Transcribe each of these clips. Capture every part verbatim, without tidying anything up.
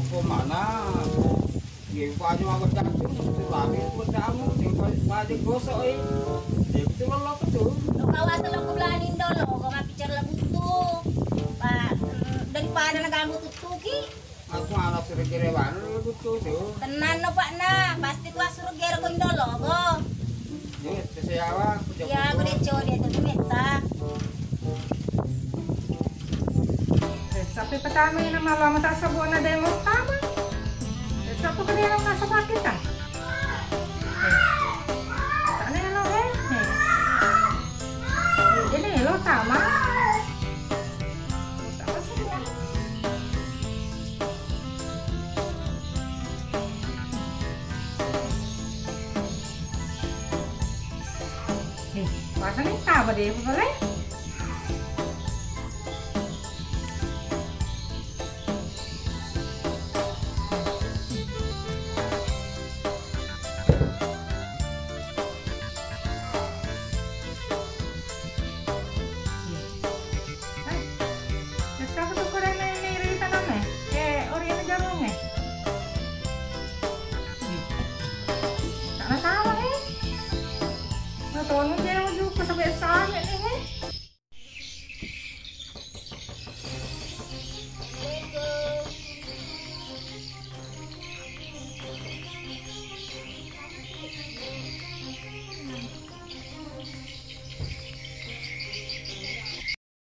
Ko mana? Ye, banyu apa jantung, itu lagi itu damu, itu banyu gosok, eh. Itu lolo betul. Lo kawasa lo kubelani dolo, ko mappicara lagu tu. Pak, mm, daripada naganggu tutuki. Aku malah suruh kira mana lagu tu, tuh. Tenang no, Pak, nah. Pasti ku suruh kira ko dolo, ko. Iya, aku deh cowok dia tuh metta. Eh, sampai pertama ini malam tak sebut na demo tama. Eh, satu kali yang nggak sebut kita. Eh, tak nih lo, eh. Eh. Eh, ini lo tama. Tak masuk ya. Eh, puasa nih, apa deh, boleh? Eh, sessa ko tu kore ne, ne rita name. Eh, ori ne jarung e. Tak na tawa e. Na tonu je uju ko sampai sampai ni e.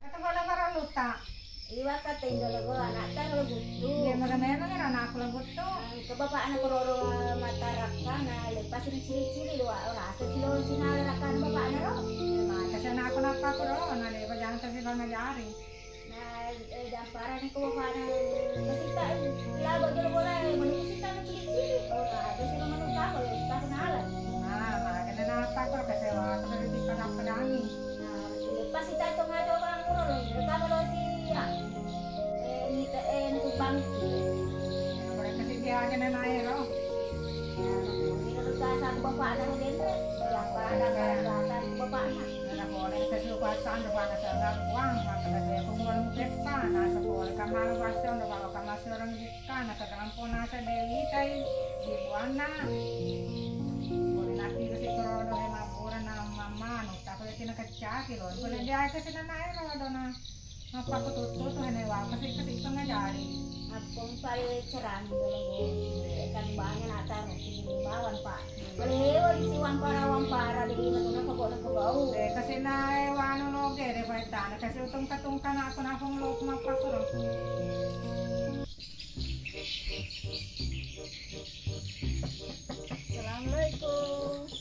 Kata bola maralluta. Iwa kata injo lagu anakta lo guttu. Iya, mega memang era anakku lo guttu. Ke bapakna kororo mata rakkana, lepas ri cili-cili lo, rasa silo sinala rakkana bapakna ro. Iya, mata si anakku nappa koro, na lepa jangan tapi bang ajari. Na, eh, jamparani ko bapakna, kasita, eh, laba jolo bola, eh, manu kasita na cili-cili. Oh, ada sih manu kapa, lo sita kenala. Ah, makanya nappa koro kecewa, aku dari pada pedangi. Nah, lepas sita cuma-cuma nguro lo, mereka kalau si, ya. Eh, ini te-, eh, ini tumpang. Mereka sih dia aja nanaero. Nah, ini kalau bahasa aku bapakna lo dende, ya, apa ada bahasa aku bapakna. Nana pole kesu kuasaan do bana sarang kuang, maka da dia kumul muketta, nasa pole kamar wasa do bawa kamar sarang bukka, naka gampong nasa dewi tai di buana. Pole napi kasi korodo he mabura na mamanu, tapi tina kecaki lo. Pole dia kasi nana ero dona. Apa aku tutu tu hene wa kasi kasi tengah jari. Aku pale cerang dulu, kan banyak nata roti bawang, Pak. Pale hewan si wampara-wampara di lima tuna kebok na kebau. Eh, kasi na e wanu noge de paitana, kasi utungka-tungka na aku nafung lo mappa kuro. Assalamualaikum.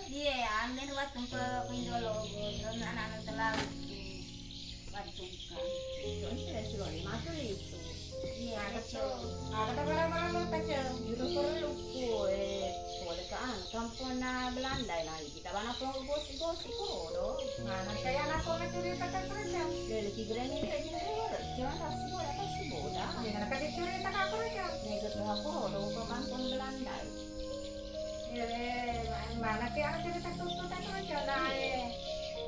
Iya, iya, amin wattu ke pinjolo, anak-anak telah wattu kan. Itu sudah sudah lima tuh itu. Iya, ada cok. Ada barang-barang lo kacau. Juru perlu kue, boleh ke anu, kampung na Belanda lagi. Tabana pong gosi-gosi kodo. Nah, nang kaya anak ko na curita ka karaja. Lele ki berani ka jere ora. Jangan kasi boda, kasi boda. Iya, nang kasi curita ka karaja. Nego tu aku rodo ko kampung Belanda. Iya, mana ti anak curita tutu ka karaja, nah, eh.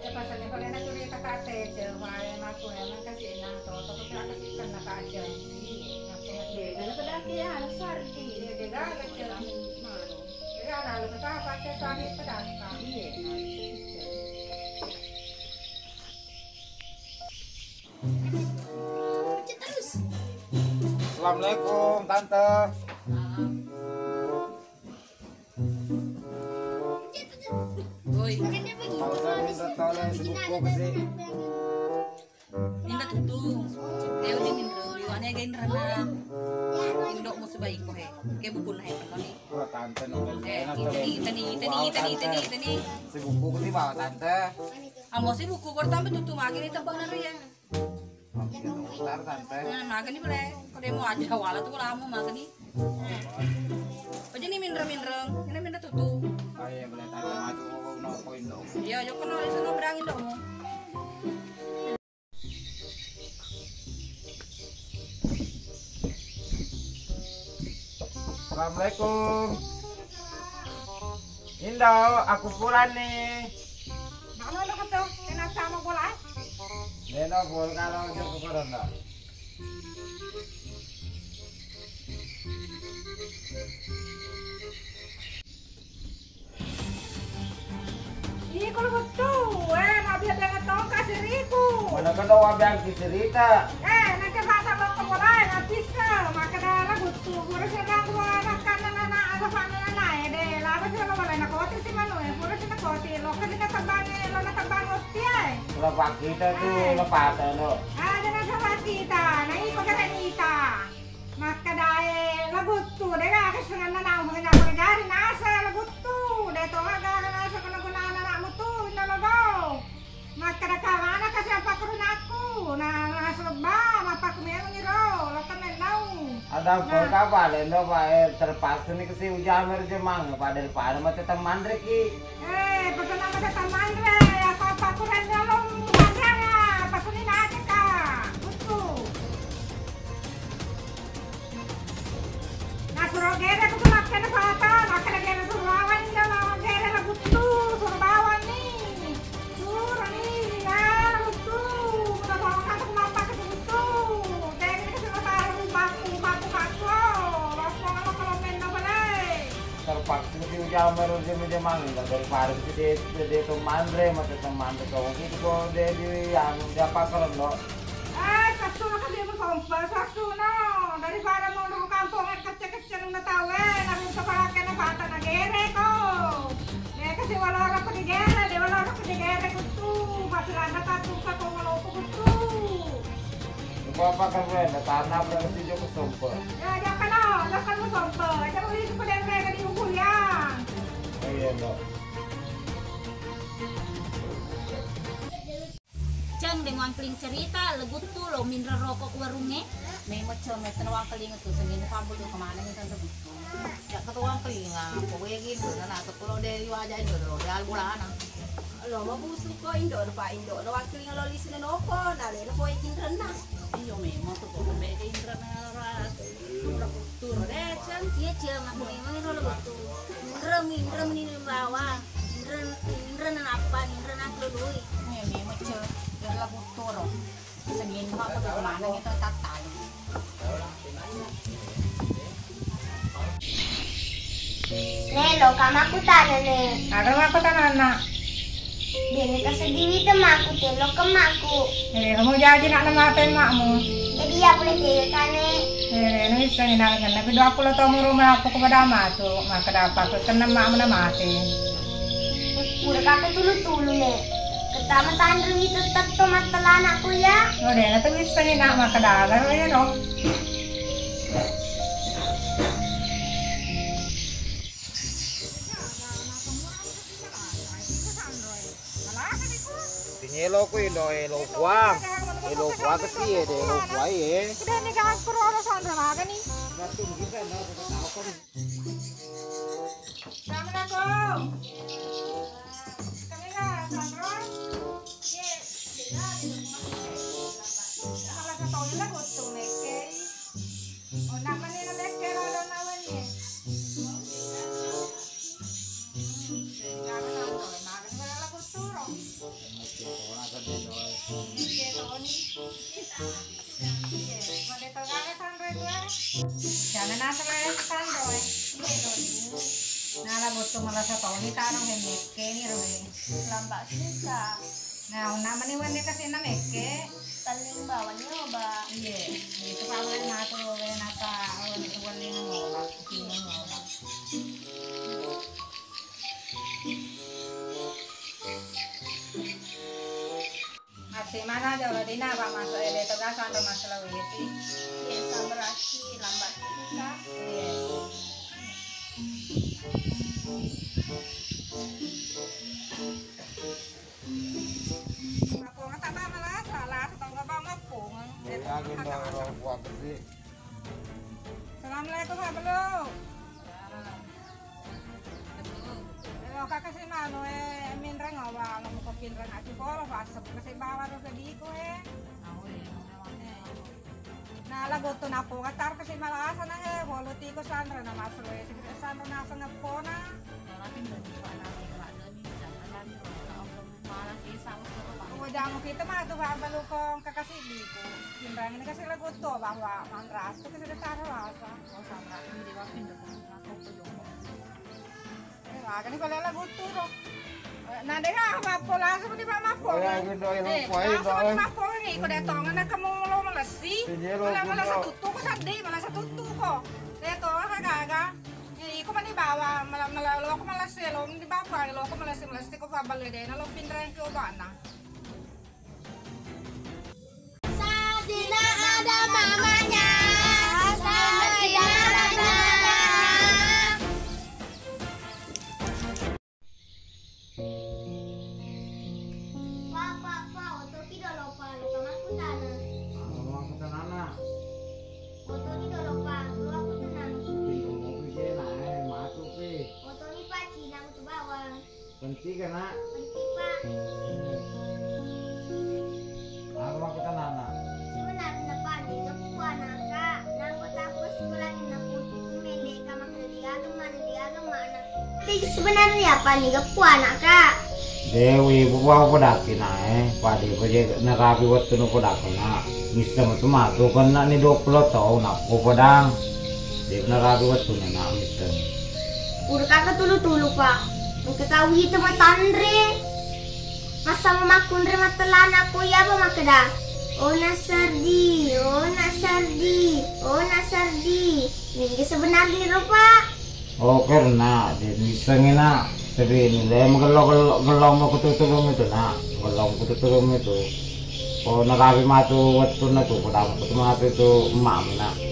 Eh, pasal ni ko na curita ka te, cewek, eh, maku, eh, nang kasi nang toto, ko kasi kena ka aja. Iya. Aku, iya, nang pedaki ya, anu sardi. Iya, dia gagal, cewek. Mano. Iya, lalu kita pakai suami pedaka. Iya, nah, itu. Assalamualaikum, Tante. Woi. Tau saya minta tolong si buku ke sih. Minta tutu. Eh, udah minta. Liwane aga inrana. Indo musu baik ko he. Ke buku na he, penuh nih. Wah, tante no. Eh, ini, ini, ini, ini, ini, ini. Si buku kuti bawa tante. Amo si buku ko tambah tutu magi ni tambah nari ya. Bentar, tante. Nah, magi ni boleh. Ko demo aja wala tu lama magi ni. Aja ni minreng-minreng. Ini minta tutu. Oh iya, boleh tante maju no ko indo. Iya, yo kono iso no berang indo. Assalamualaikum. Indo, aku pulang nih. Anu lo keto, kena sama bola. Dena bola kalau joko korona. Iko lo betul, eh, mabia dengan tongka siriku. Mana kada wabiang ki cerita. Eh, nanti kata lo ke bola, eh, habis, eh, maka dah lah betul. Guru sedang dua anak kanan anak, ada panen anak, eh, deh, lah, apa sih lo bola, nak kote sih manu, eh, guru sih nak kote, lo ke sih nak terbang, eh, lo nak terbang, oke, eh. Lepas kita tuh, eh. Lepas lo. Ah, jangan salah kita. Nah, iko keren kita. Makkadae, "Laguttu, de gaga sengenna naung, makanya aku gari nasa Laguttu, de to gaga nasa guna-gunana anakmu tu, inna logo." Makkada kawana kasi apakkurunakku, na, na sebba, mapakku memang iro, lo temen naung. Ada apa kabar, Lendo, Pak? Eh, terpaksa nih kasi ujamir jemang, Pak, daripada mate teman reki. Eh, pesan nama datang manre, apa-apa kurang dalam manre ya, pesan ini aja, Kak. Betul. Nasuro gere kutu makkeda papa, makkeda gere suro bawang, inda bawang gere la buttu, suro bawang ni. Suro ni, ya, buttu. Muna bawang kata ku mappa ke buttu. Tega ni kasi mataro bappu, bappu, bappu. Bappu, kalau menno bale. Terpaksa si ujamir, ujamir, ujamir, daripada si de, de, de to manre, mate to manre to. Gitu ko de di anu, de apa keren do. Eh, sassuno kasi musompa, sassuno. Daripada monro kampung, eh, kecil-kecil na tau, eh, na runta palakena pata na gere ko. Eh, kasi waloro ko digere, de waloro ko digere kutu. Pasilanda patu ka ko ngolopo kutu. Ko apa ka gue, na tanah berarti joko sompa. Ya, joko no, joko no sompa. Aja uli suku dan mereka di Ungkuliang. Oh iya, no. Ceng, de muangkeling cerita, Laguttu lo minreng roko ku warungnge. Memang, Ceng, metta na wangkeling tu, senggenna pambulu kemana ni, Ceng, Laguttu. Ya, ketua wangkeling, ah, ko wegin, na, na, ko lo de waja indo, lo de albolana. Lo mabusu ko indo, pa indo, lo wangkeling lo lisina nopo, na le no ko wegin renna. Iyo, memang tu ko mega inreng ras. Turo, turo, de, Ceng. Iya, Ceng, aku memang ro lo betul. Inreng, inreng ni bawang. Inreng, inreng nappa, inreng naklului. Iya, memang, Ceng. Biar lagu turo. Sengin apa ke mana kita tak tahu. Nelo, kamaku tana, Ne. Ada apa tana, Nak? Dene taseddi wita maku, tello ke maku. Eh, kamu jaji nak nama apa makmu? Jadi ya boleh tega kane. Eh, ini bisa nak kena kedua puluh tahun rumah aku kepada matu, maka dapat kena makmu nama mati. Pura kata tulu-tulu, Ne. Ketama tanrungi tetap to mattelanakku ya. Oh, deh, nanti bisa nak maka dalar ya dong. Tingelo ku ilo, elo kuang. Elo kuang kesi, elo kuang, eh. Assalamualaikum. Kami lah, Sandro. Ye, salah satu lah, kutu mekei. Oh, nak mani na mekke ro dona wenni. Hmm, jadi kami sambal, makan wala la kuturo. Oke, tona sedih, coy. Oke, Toni. Iya, mane to gaga sanro itu, eh? Jangan asal, eh, sanro, eh. Iya, Toni. Nala botto malasa Toni taro he mekke ni ro, eh. Lambak sika. Nah, onna mani wenni kasina mekke. Telling bawang nyoba. Iye, itu pamai matu wenata, oh, itu wenni ngoba, itu ngoba. Masih mana jauh dina, Pak, masuk ele tugas ando masalah wesi. Iya, sabar aki, lambat kita. Iya. Mappunga tata malasa, lasa tau gaba mappung. Iya, gimana orang kuat sih? Assalamualaikum, Pak Belu. Lo kaka si manu, eh, minreng awal, lo muka pinreng acu kolo, pas sebuka si bawa lo ke diku, eh. Nah, la gotto napo ngatar ke si malasa na, eh, bolo tiko sanra na masro, eh, si sanra na sengepona. Ora pinreng, Pak, na, Pak, na, ni, jangan lagi, Pak, na, Pak, malah. Kamu kita mah tuh bawa balukong ke kasih biku. Pinrang ini kasih lagu tuh bahwa manras tuh kasih taro rasa. Oh, sama ini di waktu itu. Eh, agani pale lagu tuh. Nah, dia apa langsung di mappo. Eh, agani doi, eh, lupa, eh, langsung di doi. Mappo ini, kau dia tong, anak kamu lo melesi. Iya, lo, malah, malah gua satu tuh, kok sedih, malah satu tuh kok. Dia tong, agak-agak. Iko mani bawa, mala-, mala-, loko malasi, lo di bapa, loko malasi, malasi ko babal de, na lo pinrang ke obana. Sadina ada mamanya, sadina ada mamanya. Pa, pa, pa, otoki dolo pa, luka makkutana. Apa makkutanana? Otoni dolo pa, luka makkutana. Tunggu mobil sih, nah, eh, matu pi. Otoni pa, Cina mutu bawang. Penting kan, Nak? Penting, Pak. Apa makkutanana? Sebenarnya, Pak, ni geppu anakka, nangko tappa sekolah ni naputu tu mende ka makkeda diagem mana, diagem mana. Tapi sebenarnya, Pak, ni geppu anakka. Dewi, buwa podaki na, eh. Padi paje narapi wettu nu podaki na. Misseng tu matu kena ni dua puluh tahun, nappo podang. Dewi narapi wettu na, na misseng. Udah kakak tulu-tulu, Pak. Engka tau itu matanre. Masa mau makunre matelana ko iya apa makkeda? Oh, Nasardi, oh, Nasardi, oh, Nasardi. Mingga sebenarnya ro, Pak. Oh, karena dia misseng na. Tapi ini dia magello-gello, gello mau kututurung itu, Nak. Gello mau kututurung itu. Oh, narapi matu wettunna tu, padang matu itu emak, Nak.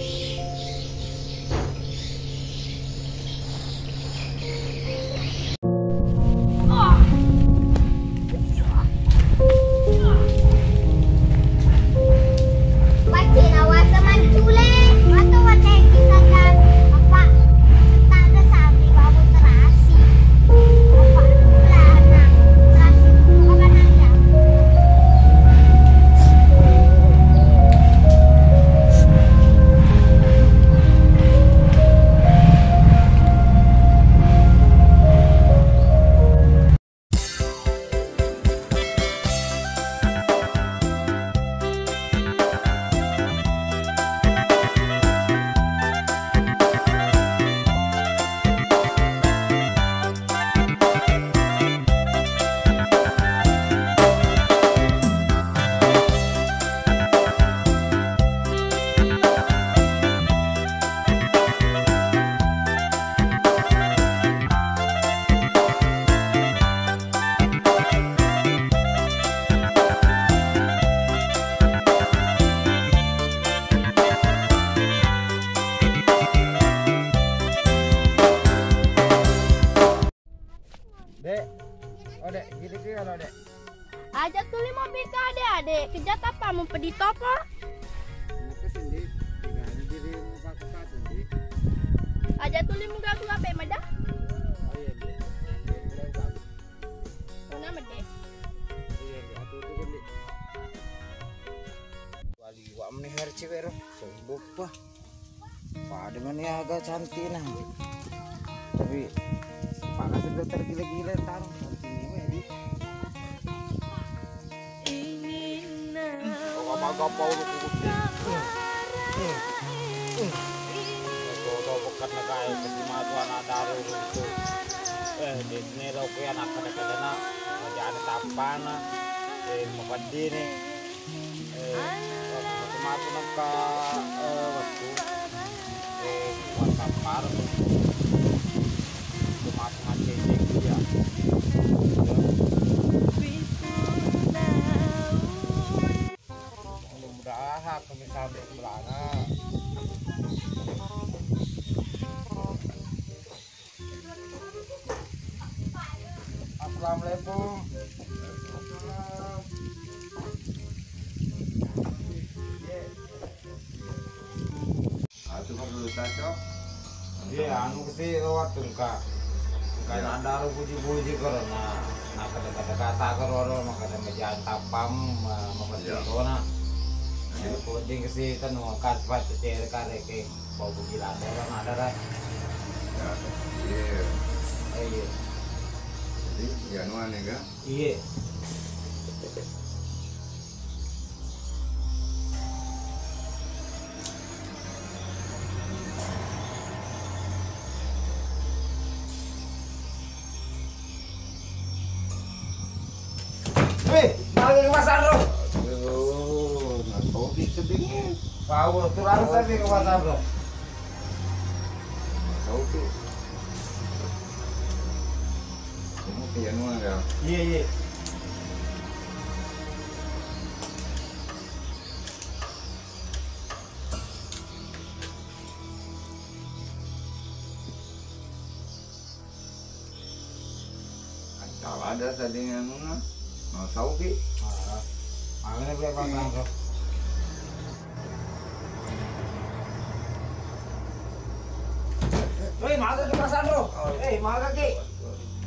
Dek. Oh, Dek, gini ki kalau, Dek. Aja tuli mobil ka ade-ade, keja tappamu pedi topo. Maka sendiri, tinggal dirimu pakai satu, Dek. Aja tuli muga-muga pe meda. Oh iya, Dek. Dek, mulai bagus. Mana mede? Iya, Dek, aku tuh, Dek. Wali, wa meni harci wero. Sombong pa. Pada mani aga cantik na. Tapi panas itu tergila-gila tang. Cantik ini, Dek. Ingin. Oh, apa-apa udah kukutin. Itu, itu bukan negara, cuma tuan ada itu. Eh, di sini lo ku anak kada-kada na. Kerjaan tapana. Eh, mau peddi nih. Eh, matu-matu nengka, eh, wettu. Eh, WhatsApp baru. Matu-matu mancing dia. Mudah-mudahan kami sampai belakang. Assalamualaikum. Atu perlu cocok. Iya, anu kesi ro wettu engka. Engka nanda ro puji-puji karena na kata-kata kata karo ro makanya meja tappam, ma-, mapetti tona. Iya. Jadi, kodi kesi tanu angkat pat cere kareke. Pau bugi ladde kan ada kan? Ya, iya. Oh, iya. Jadi, ya, anu aneh kan? Iya. Sedingin. Pau, turun sapi ke pasar tuh. Tahu tuh. Kamu ke anu ya? Iya, iya. Kalau ada saling anuna, mau sauki. Ah, mana boleh pasang tuh? Woi, maga ki pasang tuh. Eh, maga ki.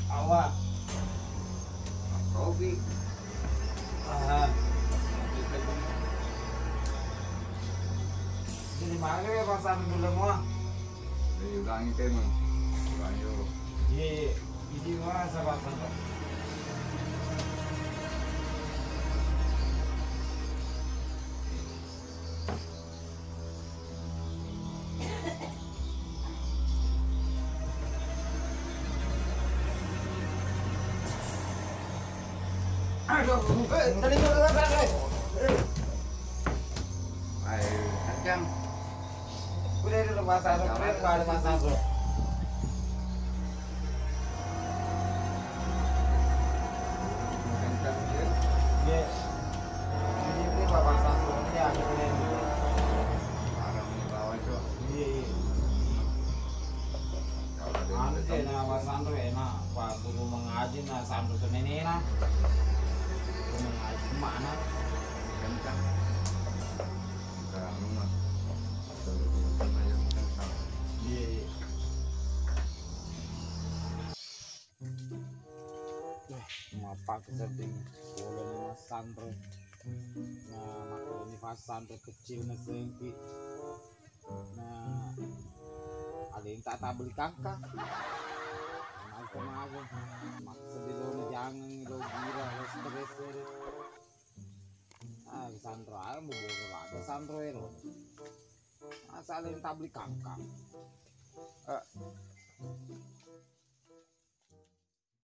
Awa. Sauki. Ah. Jadi maga ki pasang dulu mau. Jadi ulangi tema. Ulangi dulu. Iya, iya. Jadi masa pasang tuh. Aduh, eh, tadi gua dengar, eh. Ayo, kencang. Udah, udah, udah, pasang, udah, udah, pasang, udah. Kencang, ya. Iya. Ini, ini, Bapak, pasang, udah, ya, udah, udah. Parah, ini bawah, Cok. Iya, iya. Anu je na masanro enak, pas guru mengaji na sanro tu nenena. Guru mengaji mana? Kencang. Bukan rumah. Iya, iya. Eh, mapake sedding boleh masanro. Nah, makkoni pas sanro kecil na sengki. Nah, alenta tabbeli kangkang. Maga-maga. Makkeddi lona jangengngi lo gira, lo stres ero. Ah, sanro ae, muboro ladde sanro ero. Masa alenta tabbeli kangkang.